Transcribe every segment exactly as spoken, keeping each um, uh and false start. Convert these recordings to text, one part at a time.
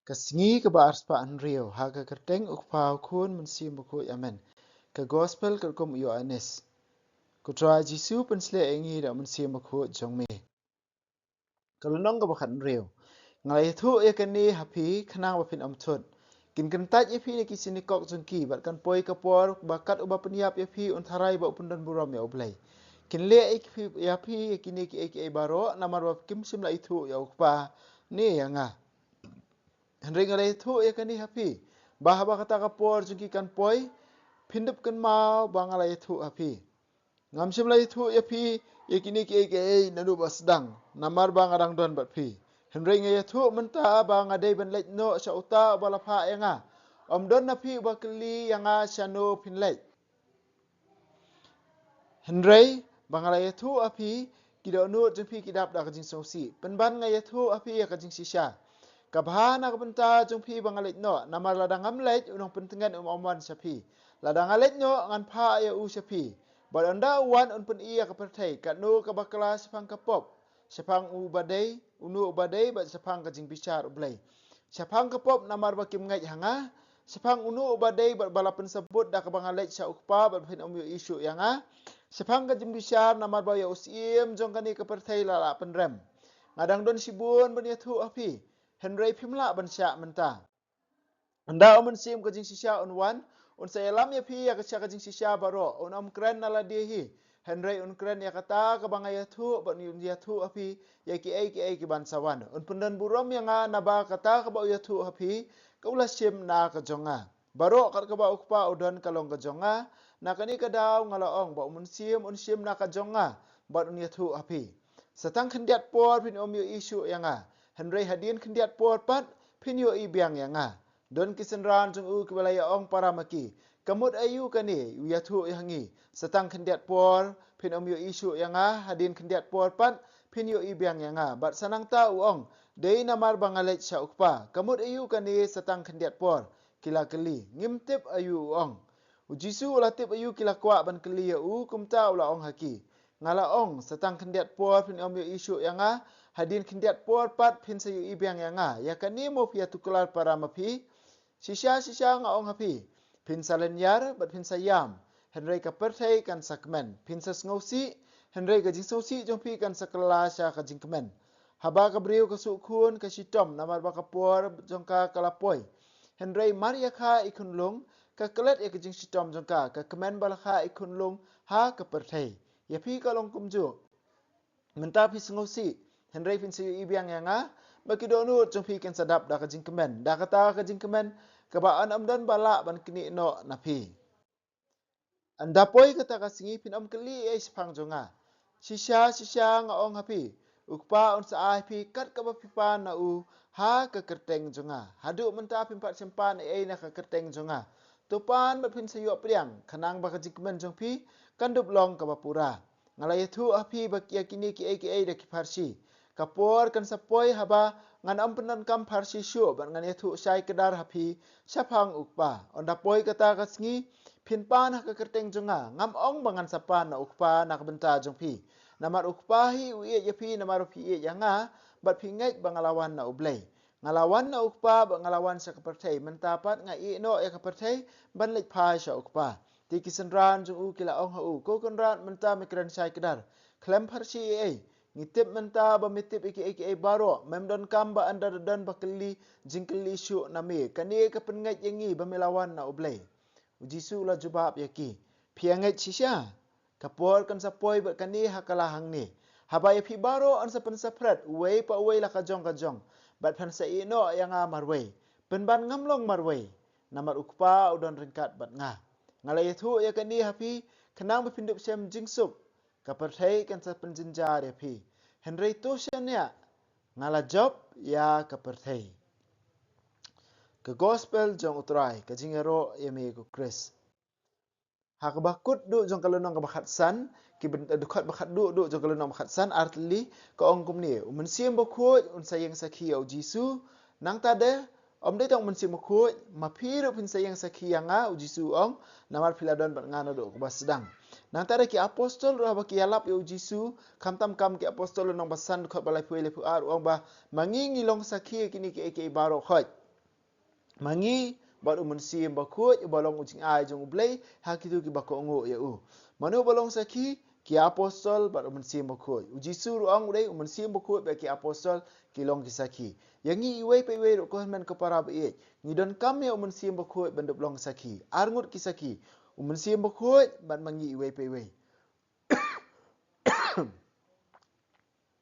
Ka sngi kaba arspah hynriew, ha ka kyrteng U Kpa, U Khun, Mynsiem Bakhuid, amen. Ka Gospel katkum u Ïoannis. Ko Trai Jisu, pynshlur ïa ngi da u Mynsiem Bakhuid jong me. Ka lynnong kaba khathynriew. Nga la ïathuh ïa kane ha phi, khnang ba phin ym thut. Kin kyntait ïa phi na ki synagogue jong ki, bad kan poi ka por ba kat uba pynïap ïa phi un tharai ba u pyndonburom ïa U Blei. Kin leh ïa phi, ïa phi ïa kine kiei kiei baroh, namar ba kim shym la ithuh ïa U Kpa, ne ïa nga. Hynrei nga la ïathuh ïa kane ha phi, ba haba kata ka por jong ki kan poi, phin dup kynmaw ba nga la ïathuh ha phi. Ngam shym la ïathuh ïa phi ïa kine kiei kiei naduh ba sdang, namar ba nga dang don bad phi. Hynrei nga ïathuh mynta ba nga dei ban leit noh sha uta uba la phah ïa nga. Ym don na phi uba kylli ïa nga shano phin leit. Hynrei ba nga la ïathuh ha phi, ki dohnud jong phi ki dap da ka jingsngewsih. Pynban nga ïathuh ha phi ïa ka jingshisha. Ka bha na ka bynta jong phi ba nga leit noh, namar lada ngam leit, u nongpyntngen um wan sha phi. Lada nga leit noh, ngan phah ïa u sha phi. Bad ynda u wan, un pyni ïa ka pyrthei katno ka bakla shaphang ka pop, shaphang u ba dei, uno uba dei, bad shaphang ka jingbishar U Blei. Shaphang ka pop, namar ba kim ngeit ha nga. Shaphang uno uba dei bad ba la pynsabut da kaba nga leit sha U Kpa bad phin ym ïohi shuh ïa nga. Shaphang ka jingbishar, namar ba ïa u Syiem jong kane ka pyrthei la lah pynrem. Nga dang don shibun ban ïathuh ha phi, hynrei phim lah ban shah mynta. Ynda u Mynsiem ka jingshisha un wan, un sa ïalam ïa phi ïa ka sha ka jingshisha baroh. Un ym kren na lade hi, hynrei un kren ïa kata kaba nga ïathuh, bad un ïathuh ha phi ïa kiei kiei kiban sa wan. Un pyndonburom ïa nga naba kata kaba u ïathuh ha phi, ka u la shim na ka jong nga. Baroh kat kaba U Kpa u don ka long ka jong nga. Na kane ka daw nga la ong ba u Mynsiem un shim na ka jong nga, bad un ïathuh ha phi. Sa tang khyndiat por phin ym ïohi shuh ïa nga, hynrei hadien khyndiat por pat phin ïohi biang ïa nga. Don ki synran jong u kiba la ïa ong para ma ki, ka mut aïu kane u ïathuh ïa ngi, sa tang khyndiat por phin ym ïohi shuh ïa nga, hadien khyndiat por pat phin ïohi biang ïa nga. Bad sa nangta u ong, dei namar ba nga leit sha U Kpa. Ka mut aïu kane sa tang khyndiat por? Ki la kylli. Ngim tip aïu u ong. U Jisu u la tip aïu ki la kwah ban kylli ïa u, kumta u la ong ha ki, nga la ong, sa tang khyndiat por phin ym ïohi shuh ïa nga, hadien khyndiat por pat phin sa ïohi biang ïa nga. Ïa kane mo phi ïa tuklar para ma phi? Shisha shisha nga ong ha phi, phin sa lynñiar bad phin sa ïam, hynrei ka pyrthei kan sa kmen. Phin sa sngewsih, hynrei ka jingsngewsih jong phi kan sa kylla sha ka jingkmen. Haba ka briew ka shu khun, ka shitom namar ba ka por jong ka ka la poi. Hynrei mar ïa ka i khunlung, ka klet ïa ka jingshitom jong ka, ka kmen ba la kha i khunlung ha ka pyrthei. Ïa phi ka long kumjuh. Mynta phi sngewsih, hynrei phin sa ïohi biang ïa nga, ba ki dohnud jong phi kin sa dap da ka jingkmen, da kata ka jingkmen kaba yn ym don ba lah ban knieh noh na phi. Ynda poi kata ka sngi phin ym kylli ei ei shaphang jong nga. Shisha shisha nga ong ha phi, U Kpa un sa ai phi kat kaba phi pan na u ha ka kyrteng jong nga. Haduh mynta phim pat shym pan ei ei na ka kyrteng jong nga. To pan bad phin sa ïoh pdiang, khnang ba ka jingkmen jong phi kan dup long kaba pura. Nga la ïathuh ha phi ba ïa kine kiei kiei da ki pharshi. Ka por kan sa poi haba ngan ym pyndonkam pharshi shuh bad ngan ïathuh shai kdar ha phi shaphang U Kpa. Ynda poi kata ka sngi, phin pan ha ka kyrteng jong nga. Ngam ong ba ngan sa pan na U Kpa na ka bynta jong phi. Namar U Kpa hi u ïeit ïa phi namar phi ïeit ïa nga, bad phi ngeit ba nga la wan na U Blei. Nga la wan na U Kpa bad nga la wan sha ka pyrthei. Mynta pat nga ïeh noh ïa ka pyrthei ban leit phai sha U Kpa. Te ki synran jong u ki la ong ha u, Ko Kynrad, mynta me kren shai kdar. Khlem pharshi ei ei. Ngi tip mynta ba me tip ïa kiei kiei baroh. Mem donkam ba ynda da don ba kylli jingkylli shuh na me. Kane ka pynngeit ïa ngi ba me la wan na U Blei. U Jisu u la jubab ïa ki, Phi ïa ngeit shisha? Ka por kan sa poi bad kane ha ka la hangne, haba ïa phi baroh yn sa pynsaphriang, uwei pa uwei la ka jong ka jong, bad phin sa ïeh noh ïa nga marwei. Pynban ngam long marwei, namar U Kpa u don ryngkat bad nga. Nga la ïathuh ïa kane ha phi, khnang ba phin dup shem jingsuk. Ka pyrthei kan sa pynjynjar ïa phi, hynrei to shaniah, nga la jop ïa ka pyrthei. Ka Gospel jong U Trai. Ka jingïaroh ïa me ko Khrist. Ha kaba kut duh jong ka lynnong kaba khatsan, ki bynta dkhot ba khatduh duh jong ka lynnong ba khatsan, artylli, ka ong kumne, U Mynsiem Bakhuid un sa ïeng sakhi ïa U Jisu. Nangta de, ym dei tang U Mynsiem Bakhuid, ma phi ruh phin sa ïeng sakhi ïa nga, U Jisu u ong, namar phi la don bad nga naduh kaba sdang. Nangta de ki apostol ruh haba ki ïalap ïa U Jisu, khamtam kam ki apostol lynnong ba san dkhot ba laiphew wei laiphew ar, u ong ba, Ma ngi ngi long sakhi ïa kine kiei kiei baroh khoit. ma ngi bad u Mynsiem Bakhuid, uba long u jingai jong U Blei ha kito kiba kohnguh ïa u. Mano ba long sakhi? Ki apostol bad u Mynsiem Bakhuid. U Jisu ruh u ong u dei u Mynsiem Bakhuid bad ki apostol ki long ki sakhi. Ïa ngi iwei pa iwei ruh, ko hynmen ko para ba ïeit, ngi donkam ïa u Mynsiem Bakhuid ban da long sakhi. Arngut ki sakhi: u Mynsiem Bakhuid bad ma ngi iwei pa iwei.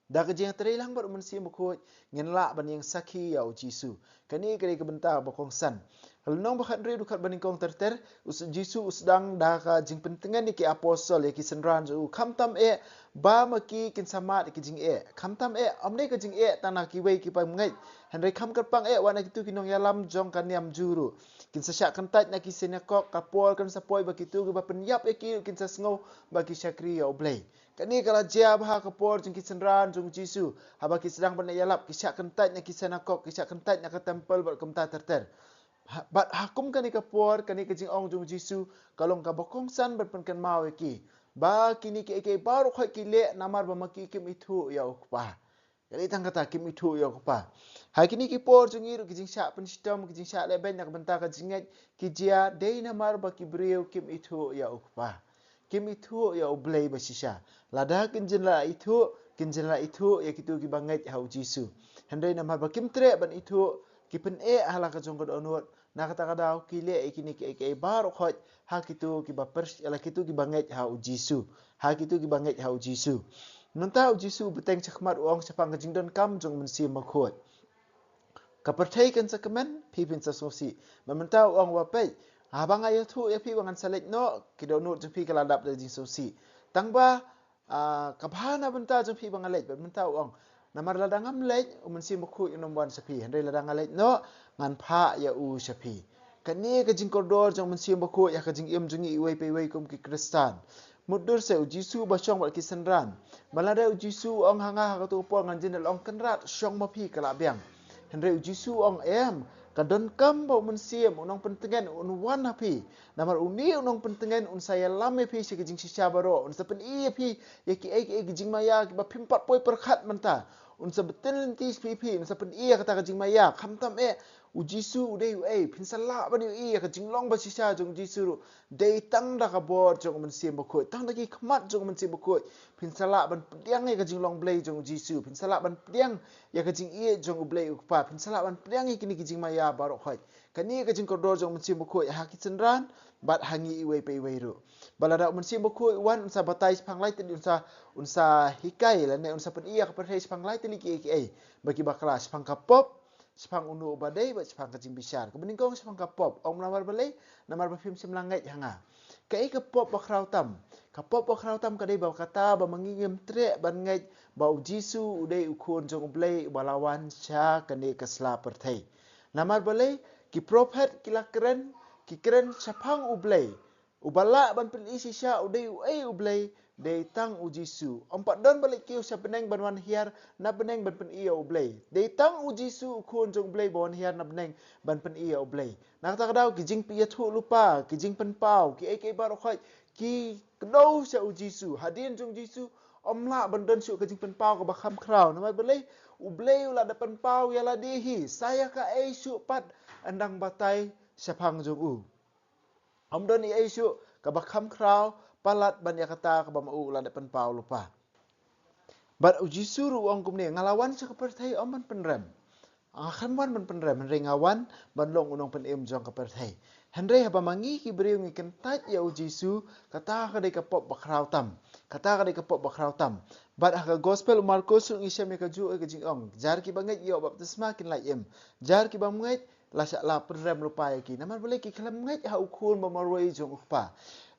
Da ka jingïatreilang bad u Mynsiem Bakhuid, ngin lah ban ïeng sakhi ïa u Jisu. Kane ka dei ka bynta ba kongsan. Ha lynnong ba khathynriew dkhot ba nyngkong ter ter, u Jisu u sdang da ka jingpyntngen ïa ki apostol, ïa ki synran jong u. Khamtam eh ba ma ki kin sa mad ïa ki jingeh. Khamtam eh, ym dei ka jingeh tang na kiwei ki bym ngeit, hynrei kham kyrpang eh wat na kito ki nongïalam jong ka niam Jiw ruh. Kin sa shah kyntait na ki synagog, ka por kan sa poi ba kito kiba pynïap ïa ki kin sa sngew ba ki shakri ïa U Blei. Kane ka la jia bha ha ka por jong ki synran jong u Jisu, haba ki sdang ban ïalap, ki shah kyntait na ki synagog, ki shah kyntait na ka templ bad kumta ter ter. Ha, bad ha kum kane ka por, kane ka jingong jong u Jisu ka long kaba kongsan ban pynkynmaw ïa ki ba kine kiei kiei baroh khoit ki leh namar ba ma ki kim ithuh ïa u Kpa. Ka dei tang kata, kim ithuh ïa u Kpa. Ha kine ki por jong ngi ruh, ki jingshah pynshitom, ki jingshah lehbeiñ na ka bynta ka jingngeit ki jia dei namar ba ki briew kim ithuh ïa u Kpa. Kim ithuh ïa U Blei ba shisha. Lada kin jin la ithuh, kin jin la ithuh ïa kito kiba ngeit ha u Jisu. Hynrei namar ba kim treh ban ithuh, ki pyneh ha la ka jong ka dohnud, na kata ka daw ki leh ïa kine kiei kiei baroh khoit ha kito kiba pyrsh-, ha kito kiba ngeit ha u Jisu. Ha kito kiba ngeit ha u Jisu. Mynta u Jisu u bteng shakhmat, u ong shaphang ka jingdonkam jong u Mynsiem Bakhuid. Ka pyrthei kan sa kmen, phi phin sa sngewsih. Bad mynta u ong ba peit, haba nga ïathuh ïa phi ba ngan sa leit noh, ki dohnud jong phi ka la dap da jingsngewsih. Tang ba, ah, ka bha na bynta jong phi ba nga leit. Bad mynta u ong, namar lada ngam leit, u Mynsiem Bakhuid un ym wan sha phi. Hynrei lada nga leit noh, ngan phah ïa u sha phi. Kane ka jingkordor jong u Mynsiem Bakhuid ïa ka jingim jong ngi iwei pa iwei kum ki Khristan. Mutdur se u Jisu ba shong bad ki synran. Ba lada u Jisu u ong ha nga ha kato ka por ngan jin da long kynrad, shong ma phi, ka la biang. Hynrei u Jisu u ong em, ka donkam ba u Mynsiem, u Nongpyntngen, un wan ha phi. Namar une u Nongpyntngen un sa ïalam ïa phi sha ki jingshisha baroh, un sa pyni ïa phi ïa kiei kiei ki jingmaïa kiba phim pat poi pyrkhat mynta. Un sa btin lynti sha phi, phi, un sa pyni ïa kata ka jingmaïa. Khamtam eh, u Jisu u dei uei? Phin sa lah ban ïohi ïa ka jinglong ba shisha jong u Jisu ruh dei tang da ka bor jong u Mynsiem Bakhuid, tang da ki khmat jong u Mynsiem Bakhuid. Phin sa lah ban pdiang ïa ka jinglong Blei jong u Jisu, phin sa lah ban pdiang ïa ka jingïeit jong U Blei u Kpa, phin sa lah ban pdiang ïa kine ki jingmaïa baroh khoit. Kane ka jingkordor jong u Mynsiem Bakhuid ha ki synran bad ha ngi iwei pa iwei ruh. Ba lada u Mynsiem Bakhuid u wan, un sa batai shaphang lai tylli, un sa, un sa hikai lane un sa pyni ïa ka pyrthei shaphang lai tylli kiei kiei ba ki bakla, shaphang ka pop, shaphang uno uba dei bad shaphang ka jingbishar. Kaba nyngkong shaphang ka pop. Ong namar balei? Namar ba phim shym la ngeit ha nga. Kaei ka pop bakhraw tam? Ka pop bakhraw tam ka dei ba kata ba ma ngi ngim treh ban ngeit ba u Jisu u dei u Khun jong U Blei uba la wan sha kane ka sla pyrthei. Namar balei? Ki prophet ki la kren, ki kren shaphang U Blei. Uba lah ban pyni shisha u dei uei U Blei, dei tang u Jisu. Ym pat don ba leit kiew sha bneng ban wan hiar na bneng ban pyni ïa U Blei. Dei tang u Jisu u Khun jong U Blei ba wan hiar na bneng ban pyni ïa U Blei. Na kata ka daw ki jingïathuhlypa, ki jingpynpaw, kiei kiei baroh khoit ki kdew sha u Jisu. Hadien jong u Jisu ym lah ban don shuh ka jingpynpaw kaba kham khraw. Namar balei? U Blei u la dep pynpaw ïa lade hi. Sa ïa kaei shuh pat yn dang batai shaphang jong u. Ym don ei ei shuh kaba kham khraw palat ban ïa kata kaba ma u u la dep pynpaw lypa. Bad u Jisu ruh u ong kumne, nga la wan sha ka pyrthei ym ban pynrem. Nga khlem wan ban pynrem, hynrei nga wan ban long u nongpynim jong ka pyrthei. Hynrei haba ma ngi ki briew ngi kyntait ïa u Jisu, kata ka dei ka pop bakhraw tam. Kata ka dei ka pop bakhraw tam. Bad ha ka gospel u Markos ruh ngi shem ïa kajuh ïa ka jingong, jar kiba ngeit ïoh baptisma kin lait im. Jar ki bym ngeit la shah la pynrem lypa ïa ki. Namar balei? Ki khlem ngeit ha u Khun ba marwei jong u Kpa.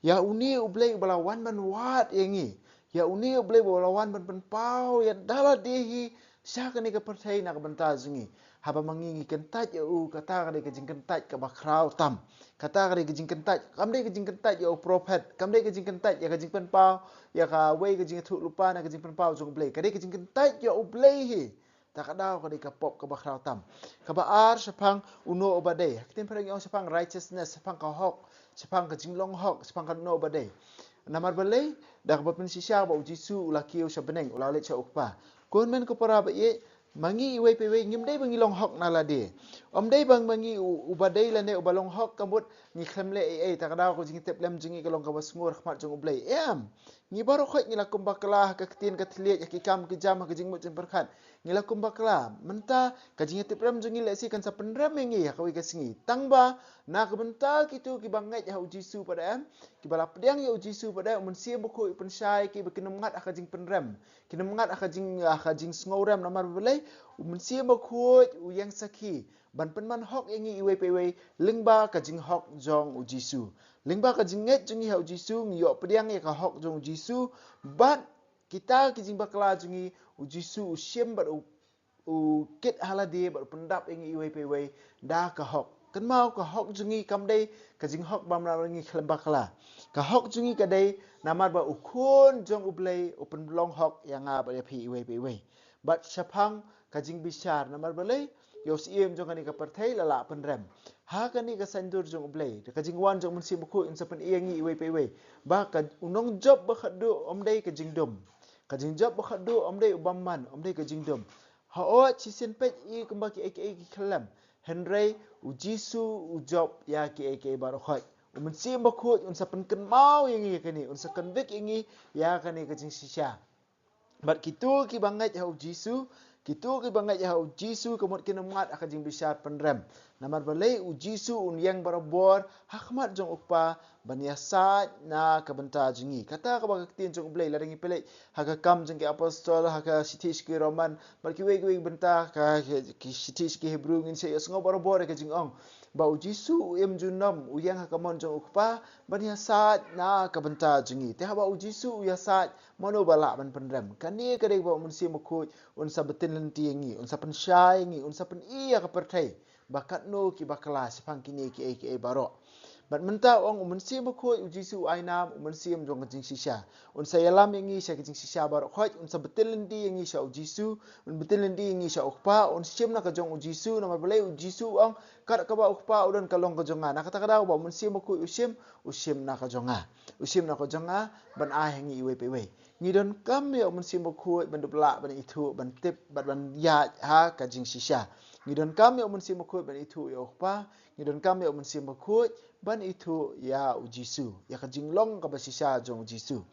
Ïa une U Blei uba la wan ban wad ïa ngi. Ïa une U Blei uba la wan ban pynpaw ïa da lade hi sha kane ka pyrthei na ka bynta jong ngi. Haba ma ngi ngi kyntait ïa u, kata ka dei ka jingkyntait kaba khraw tam. Kata ka dei ka jingkyntait, kam dei ka jingkyntait ïa u prophet, kam dei ka jingkyntait ïa ka jingpynpaw, ïa kawei ka jingïathuhlypa na ka jingpynpaw jong U Blei. Ka dei ka jingkyntait ïa U Blei hi. Ta ka daw ka dei ka pop kaba khraw tam. Kaba ar, shaphang uno uba dei. Ha ka ktien phareng ong shaphang righteousness, shaphang ka hok, shaphang ka jinglong hok, shaphang ka uno uba dei. Namar balei? Da kaba pynshisha ba u Jisu u la kiew sha bneng, u la leit sha u Kpa. Ko hynmen ko para ba ïeit, ma ngi iwei pa iwei ngim dei ba ngi long hok na lade. Ym dei ba ma ngi u, uba dei lane uba long hok ka mut ngi khlem leh ei ei, ta ka daw ka jingtip lem jong ngi ka long kaba sngur ha khmat jong U Blei. Em, ngi baroh khoit ngi la kum bakla ha ka ktien ka thylliej, ha ki kam ki jam, ha ka jingmut jingpyrkhat. Ngi la kum bakla. Mynta ka jingtip lem jong ngi lehse kan sa pynrem ïa ngi ha kawei ka sngi. Tang ba na ka bynta kito kiba ngeit ha U Jisu pat, em, kiba la pdiang ïa U Jisu pat, em, U Mynsiem Bakhuid u pynshai ïa ki ba kin ym ngat ha ka jingpynrem, kin ym ngat ha ka jing, ha ka jingsngewrem. Namar balei? U Mynsiem Bakhuid u ïeng sakhi ban pynman hok ïa ngi iwei pa iwei lyngba ka jinghok jong U Jisu. Lyngba ka jingngeit jong ngi ha U Jisu, ngi ïoh pdiang ïa ka hok jong U Jisu. Bad kita ki jingbakla jong ngi, U Jisu u shim bad u, u kit ha lade bad u pyndap ïa ngi iwei pa iwei da ka hok. Kynmaw, ka hok jong ngi kam dei ka jinghok ba namar ngi khlem bakla. Ka hok jong ngi ka dei namar ba U Khun jong U Blei u pynlong hok ïa nga bad ïa phi iwei pa iwei. Bad shaphang ka jingbishar, namar balei? Ïa u syiem jong kane ka pyrthei la lah pynrem. Ha kane ka saiñdur jong U Blei, da ka jingwan jong U Mynsiem Bakhuid un sa pyni ïa ngi iwei pa iwei ba ka, u nongjop ba khatduh ym dei ka jingdum. Ka jingjop ba khatduh ym dei u bymman, ym dei ka jingdum. Hooid, shisien peit ïa kumba kiei kiei ki khyllem. Hynrei U Jisu u jop ïa kiei kiei baroh khoit. U Mynsiem Bakhuid un sa pynkynmaw ïa ngi ïa kane, un sa convict ïa ngi ïa kane ka jingshisha. Bad kito kiba ngeit ha U Jisu, kito kiba ngeit ha U Jisu ka mut kin ym ngat ha ka jingbishar pynrem. Namar balei? U Jisu un ïeng barabor ha khmat jong U Kpa ban ïasaid na ka bynta jong ngi. Kata kaba ka ktien jong U Blei, lada ngi peit ha ka Kam jong ki Apostol, ha ka shithi sha ki Roman, bad kiwei kiwei bynta, ka, ki, ki shithi sha ki Hebru, ngin sa ïohsngew barabor ïa ka jingong ba U Jisu u im junom, u ïeng ha ka mon jong U Kpa ban ïasaid na ka bynta jong ngi. Te haba U Jisu u ïasaid, mano ba lah ban pynrem? Kane ka dei ba U Mynsiem Bakhuid un sa btin lynti ïa ngi, un sa pynshai ïa ngi, un sa pyni ïa ka pyrthei ba katno ki bakla shaphang kine kiei kiei baroh. Bad mynta u ong, U Mynsiem Bakhuid, U Jisu u ai nam U Mynsiem jong ka jingshisha. Un sa ïalam ïa ngi sha ka jingshisha baroh khoit, un sa btin lynti ïa ngi sha U Jisu, un btin lynti ïa ngi sha U Kpa, un shim na ka jong U Jisu. Namar balei? U Jisu u ong, kat kaba U Kpa u don ka long ka jong nga. Na kata ka daw ba U Mynsiem Bakhuid u shim, u shim na ka jong nga. U shim na ka jong nga ban ai ha ngi iwei pa iwei. Ngi donkam ïa U Mynsiem Bakhuid ban dup lah ban ithuh, ban tip bad ban ïaid ha ka jingshisha. Ngi donkam ïa U Mynsiem Bakhuid ban ithuh ïa U Kpa. Ngi donkam ïa U Mynsiem Bakhuid ban ithuh ïa U Jisu, ïa ka jinglong kaba shisha jong U Jisu.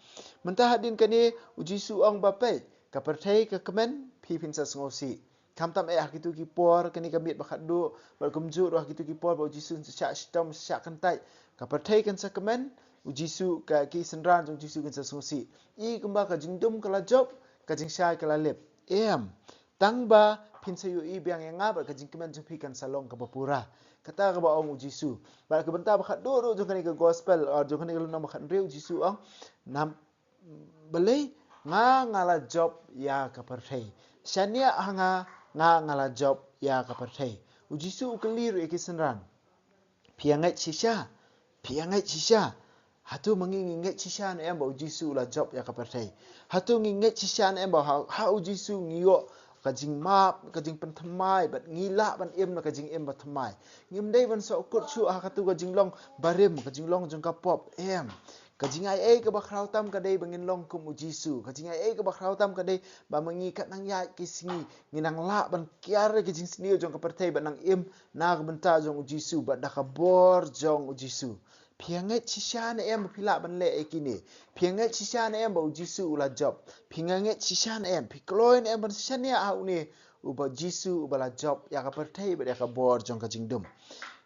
Mynta hadien kane U Jisu u ong ba, peit, ka pyrthei ka kmen, phi phin sa sngewsih. Khamtam eh ha kito ki por, kane ka miet ba khatduh, bad kumjuh ruh ha kito ki por ba U Jisu un sa shah shitom, shah kyntait, ka pyrthei kan sa kmen, U Jisu, ka, ki synran jong U Jisu kin sa sngewsih. I kumba ka jingdum ka la jop, ka jingshai ka la lip. Em, tang ba phin sa ïohi biang ïa nga bad ka jingkmen jong phi kan sa long kaba pura. Kata kaba ong U Jisu. Bad ka bynta ba khatduh ruh jong kane ka gospel, ah, jong kane ka lynnong ba khathynriew, U Jisu u ong, nam, balei? Nga, nga la jop ïa ka pyrthei. Shaniah ha nga, nga, nga la jop ïa ka pyrthei. U Jisu u kylli ruh ïa ki synran, phi ïa ngeit shisha? Phi ïa ngeit shisha? Hato ma ngi ngi ngeit shisha ne em ba U Jisu u la jop ïa ka pyrthei? Hato ngi ngeit shisha ne em ba ha, ha U Jisu ngi ïoh ka jingmap, ka jingpynthymmai, bad ngi lah ban im na ka jingim bathymmai? Ngim dei ban shu kut shuh ha kato ka jinglong barim, ka jinglong jong ka pop, em. Ka jingai ei kaba khraw tam ka dei ba ngin long kum U Jisu. Ka jingai ei kaba khraw tam ka dei ba ma ngi kat nang ïaid ki sngi ngin nang lah ban kiar ïa ka jingsniew jong ka pyrthei bad nang im na ka bynta jong U Jisu bad da ka bor jong U Jisu. Phi ïa ngeit shisha ne em ba phi lah ban leh ïa kine? Phi ïa ngeit shisha ne em ba U Jisu u la jop? Phi ïa ngeit shisha ne em, phi kloi ne em ban shaniah ha une uba Jisu uba la jop ïa ka pyrthei bad ïa ka bor jong ka jingdum?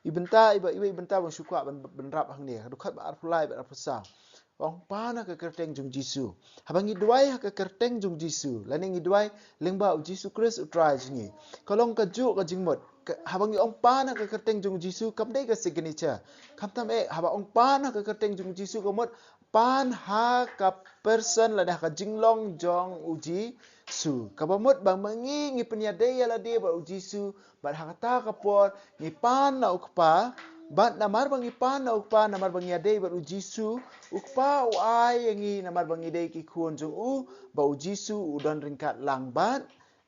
I bynta, iba, iwei i bynta ba nga shu kwah ban, ban rap hangne, ka dkhot ba arphew lai bad arphew saw. Ong, pan ha ka kyrteng jong U Jisu. Haba ngi duwai ha ka kyrteng jong U Jisu, lane ngi duwai lyngba U Jisu Khrist U Trai jong ngi, ka long kajuh ka jingmut. Ka, haba ngi ong pan ha ka kyrteng jong U Jisu, kam dei ka signature. Khamtam eh, haba ong pan ha ka kyrteng jong U Jisu ka mut pan ha ka person lane ha ka jinglong jong U Jisu. Kaba mut ba ma ngi ngi pynïadei ïa lade bad U Jisu, bad ha kata ka por ngi pan na U Kpa, bad namar ba ngi pan na U Kpa, namar ba ngi ïadei bad U Jisu, U Kpa u ai ïa ngi, namar ba ngi dei ki khun jong u, ba U Jisu u don ryngkat lang bad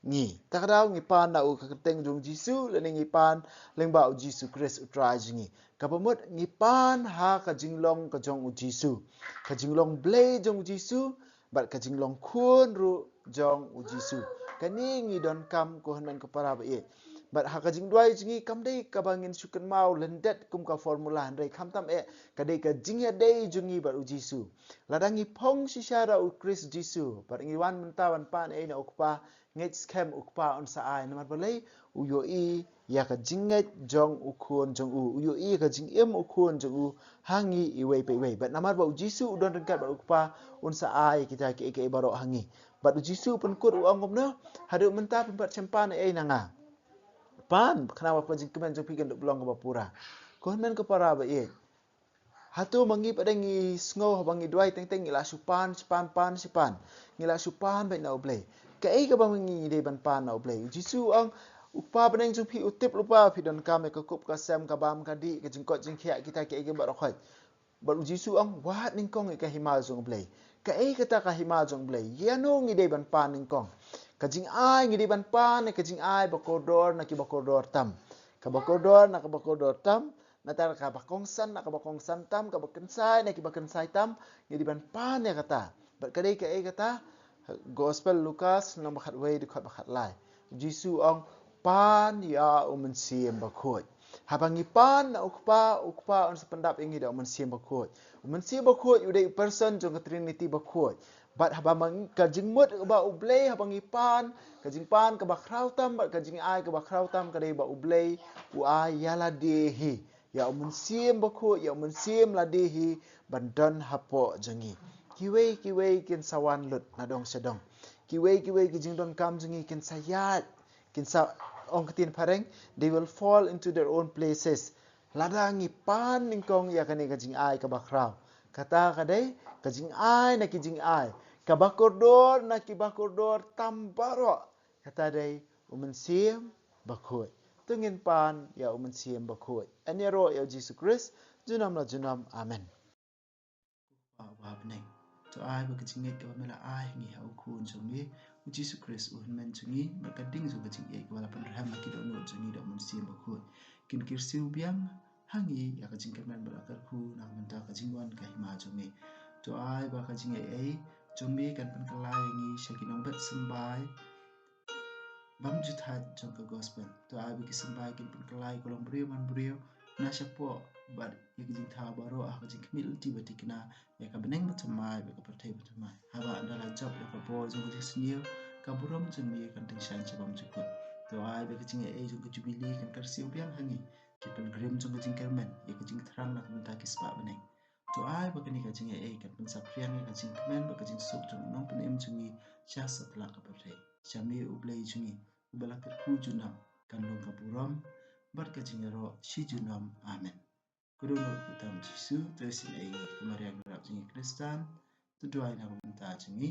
ngi. Ta ka daw ngi pan na u ha ka kyrteng jong U Jisu, lane ngi pan lyngba U Jisu Khrist U Trai jong ngi. Kaba mut ngi pan ha ka jinglong ka jong U Jisu, ka jinglong Blei jong U Jisu, bad ka jinglong khun ruh jong U Jisu. Kane ngi donkam, ko hynmen ko para ba ïeit. Bad ha ka jingduwai jong ngi kam dei kaba ngin shu kynmaw lyndet kum ka formula, hynrei khamtam eh ka dei ka jingïadei jong ngi bad u Jisu. Lada ngi phong shisha da u Khrist Jisu bad ngi wan mynta ban pan ei na u Kpa, ngeit skhem u Kpa un sa ai. Namar balei? U ïohi ïa ka jingngeit jong u khun jong u, u ïohi ïa ka jingim u khun jong u ha ngi iwei pa iwei. Bad namar ba u Jisu u don ryngkat bad u Kpa, un sa ai kita kiei kiei baroh ha ngi. Bad u Jisu u pynkut, u ong kumno? Haduh mynta phim pat shym pan ei na nga. Pan, khnang ba ka jingkmen jong phi kan dup long kaba pura. Ko hynmen ko para ba ïeit, hato ma ngi pat de ngi sngew haba ngi duwai teng teng ngi la shu pan shi pan, pan shi pan, ngi la shu pan beit na u Blei? Kaei kaba ma ngi ngi dei ban pan na u Blei? U Jisu u ong, u Kpa bneng jong phi u tip lypa ba phi donkam ïa ka kup ka sem, ka bam ka dih, ka jingkoit jingkhiah, kita kiei kiei baroh khoit. Bad u Jisu u ong, wad nyngkong ïa ka hima jong u Blei. Kaei kata ka hima jong u Blei? Ïano ngi dei ban pan nyngkong? Ka jingai ngi dei ban pan, ka jingai ba kordor na kiba kordor tam, kaba kordor na kaba kordor tam, nangta kaba kongsan na kaba kongsan tam, kaba kynsai na kiba kynsai tam, ngi dei ban pan ïa kata. Bad ka dei kaei kata? Gospel Lukas lynnong ba khatwei, dkhot ba khatlai. U Jisu u ong, pan ïa u Mynsiem Bakhuid. Haba ngi pan na u Kpa, u Kpa un sa pyndap ïa ngi da u Mynsiem Bakhuid. U Mynsiem Bakhuid u dei u person jong ka Trinity bakhuid. Bad haba ma ngi, ka jingmut ba u Blei, haba ngi pan, ka jingpan kaba khraw tam bad ka jingai kaba khraw tam ka dei ba u Blei u ai ïa lade hi, ïa u Mynsiem Bakhuid, ïa u Mynsiem lade hi ban don hapoh jong ngi. Kiwei kiwei kin sa wan lut na dong sha dong. Kiwei kiwei ki jingdonkam jong ngi kin sa ïaid, kin sa, ong ka ktien phareng, they will fall into their own places. Lada ngi pan nyngkong ïa kane ka jingai kaba khraw. Kata ka dei ka jingai na ki jingai, kaba kordor na kiba kordor tam baroh. Kata dei u Mynsiem Bakhuid. To ngin pan ïa u Mynsiem Bakhuid. Yn ïaroh ïa u Jisu Khrist junom la junom. Amen. Ko Kpa uba ha bneng, to ai ba ka jingngeit kaba me la ai ha ngi ha u Khun jong me u Jisu Khrist u Hynmen jong ngi, bad ka ding jong ka jingïeit kaba la pynrhem ha ki dohnud jong ngi da u Mynsiem Bakhuid, kin kyrsiew biang ha ngi ïa ka jingkyrmen ba la kyrkhu na ka bynta ka jingwan ka hima jong me. To ai ba ka jingaiei jong me kan pynkylla ïa ngi sha ki nongbet symbai bymjukut jong ka gospel. To ai ba ki symbai kin pynkylla ïa ka longbriew manbriew na shapoh bad ïa ki jingthaw baroh ha ka jingkhmih lynti ba thikna ïa ka bneng bathymmai bad ka pyrthei bathymmai. Haba ynda la jop ïa ka bor jong ka jingsniew, ka burom jong me kan tyngshaiñ sha bymjukut. To ai ba ka jingaiei jong ka jubili kan kyrsiew biang ha ngi, ki pilgrim jong ka jingkyrmen, ïa ka jingthrang na ka bynta ki spah bneng. To ai ba kane ka jingaiei kan pynsaphriang ïa ka jingkmen bad ka jingsuk jong u Nongpynim jong ngi sha satlak ka pyrthei. Sha me u Blei jong ngi uba la kyrkhu junom, kan long ka burom bad ka jingïaroh shi junom. Amen. Ko dohnud kyrteng Jisu, to isynei ïa ngi. Ko Maria Nongrep jong ngi Khristan, to duwai na ka bynta jong ngi.